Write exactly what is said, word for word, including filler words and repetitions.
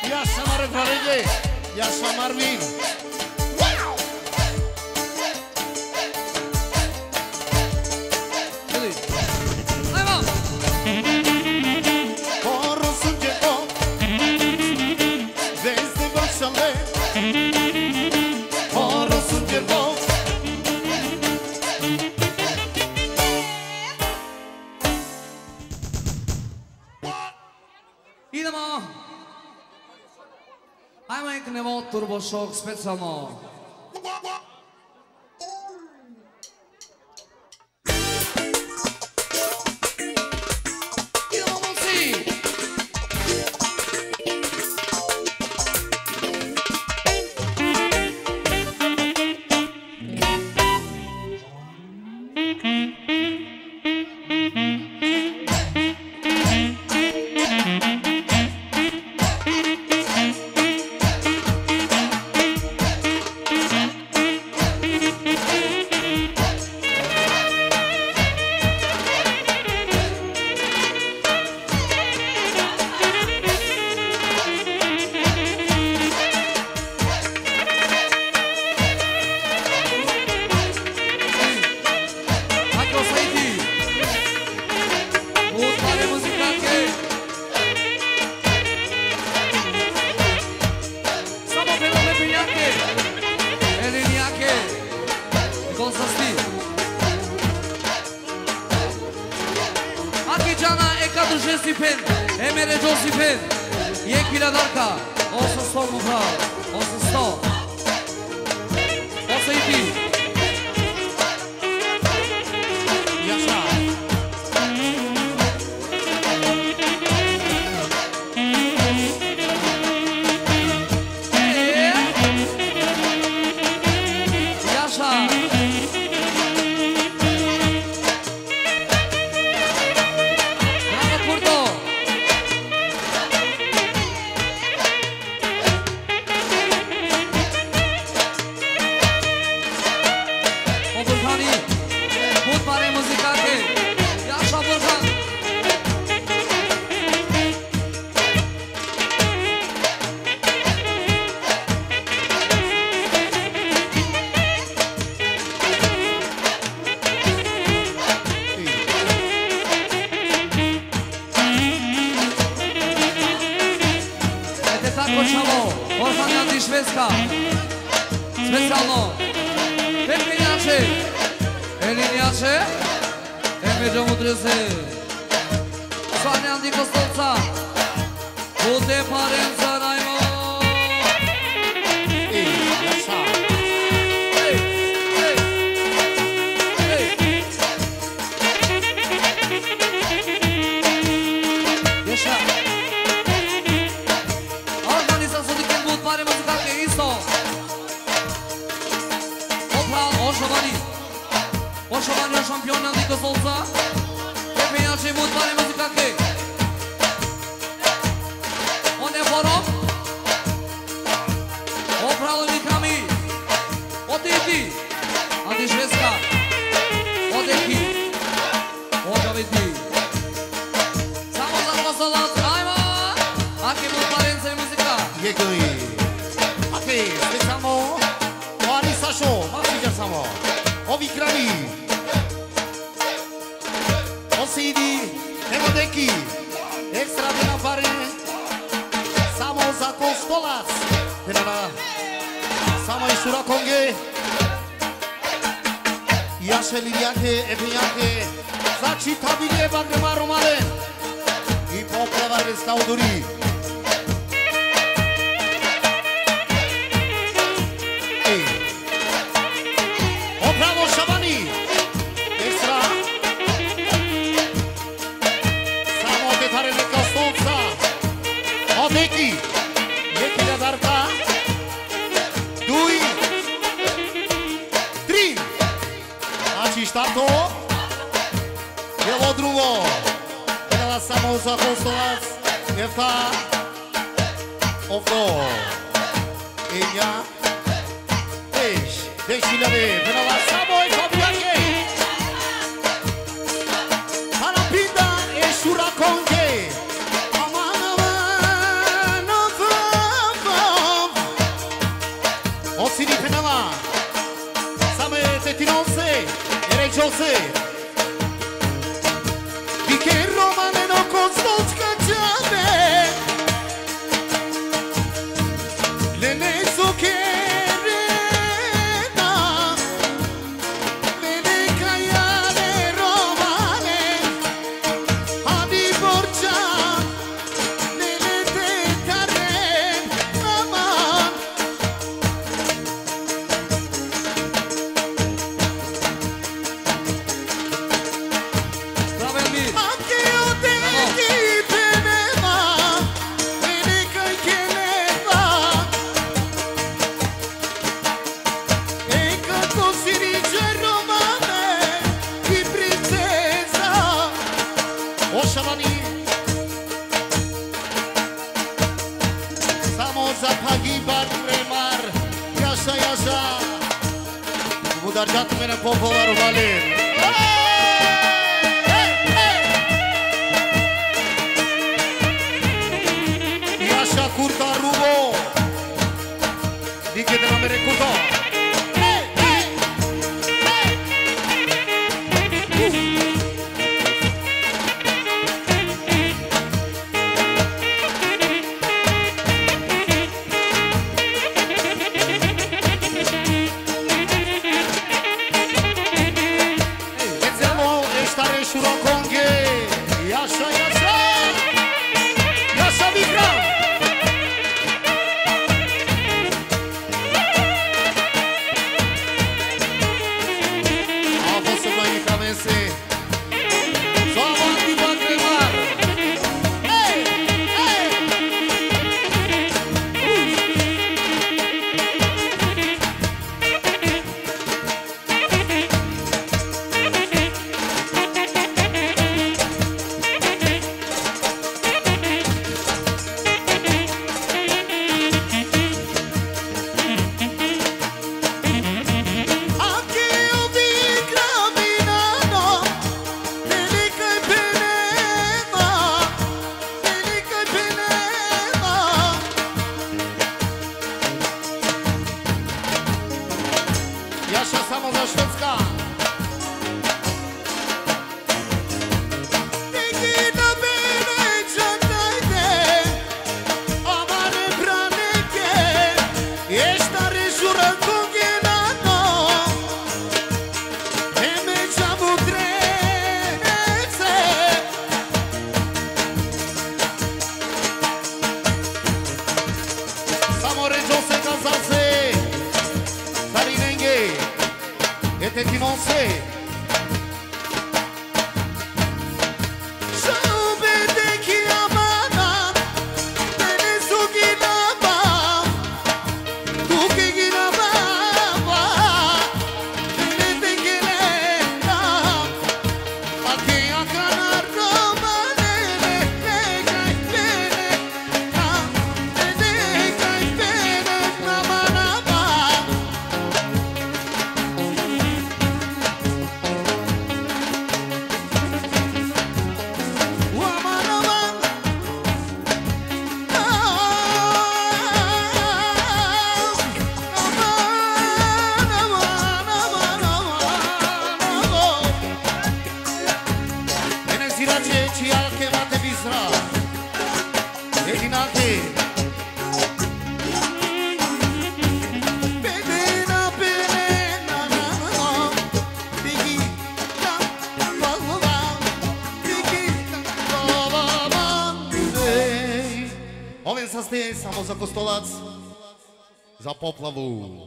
Yaşa Marvin Valide, yaşa Marvin. Ajmo! Oro sunđerko, vezde bašale. Oro sunđerko. Idemo. Ajmo, jeknemo Turbo Šok specijalno. Idemo, momci! Ako Saidi. But pare muzikake. Samo pela me penjake. Elinjake. Kon sasti. Aki džana e ka dužesti pen, e mere džosi pen. Jekh hiljadarka, osumsto, mo phral, osumsto. Ose i ti. Yaşa. Yaşa. Bravo, Kurdo. O Burhani, but pare muzikake. Yaşa Burhan. Ete tako, čhavo, Orhan Jandić, Švedska. Specijalno. Pepinjače. Elinjače. Emre Mudreze. Sanja Andi Kostolca. Bute parenca najmo. Ej, yaşa. Ej, ej, ej. Yaşa. Organizacija diken but pare muzikake isto. Opral Ošovani. Ošovani o šampion Andi Kostolca. Pepinjače but pare muzikake. One forum. O pralo Mikrami. O Titi. Andi Švedska. O Deki. O Davidi. Samo za Kostolac, ajmo. Ake but parenca i muzika. Jekoj. Ake, specijalno. O Ani Sašo, ma siđer samo. O Vikrami. O Sidi, evo Deki, ekstra dena pare, samo za Kostolac, dena na, samo i Sura Konge, jaše Lirjake, Ebenjake, za čitavilje Bagrema Romalen, i poprava restauduri. Ej. Opravo Šabani. Ekstra. Samo te thare neka stolca. O Deki. Jekh hiljadarka. Duj. Tri. Znači štarto. Evo drugo. Evo samo za Kostolac. Efta. Ovdo. Enja. Deš. Deš hiljade. Penala samo e Fabijake. Pana pinda e Sura Konge. Aman, aman, aman. José, di che romane no costos cacciare, le ne so che rena, le ne caiare romane, a divorciare, le ne te tare, mamma. Bravo, Elvir. Anche io te Bravo. Chi teneva, vedi che teneva. E con così dice romane, di princesa. O Shabani. Samo za pagi bar remar. Yaşa, yaşa. Mudarđat mene popolar valer. Yaşa kurta rubo. Dikkat et, mere kurta. Ecemo, eštare šura konge. Yaşa, yaşa. Yaşa Vikram. A posebno Vikram ese. Só avanti, Waldemar. Ei, ei. Yaşa samo za Švedska. Samo ređose kazase, sarinenge, e te kinose. Ene zirače čija ke mate bizra. Edinake. Oven saste, samo za Kostolac, za poplavu.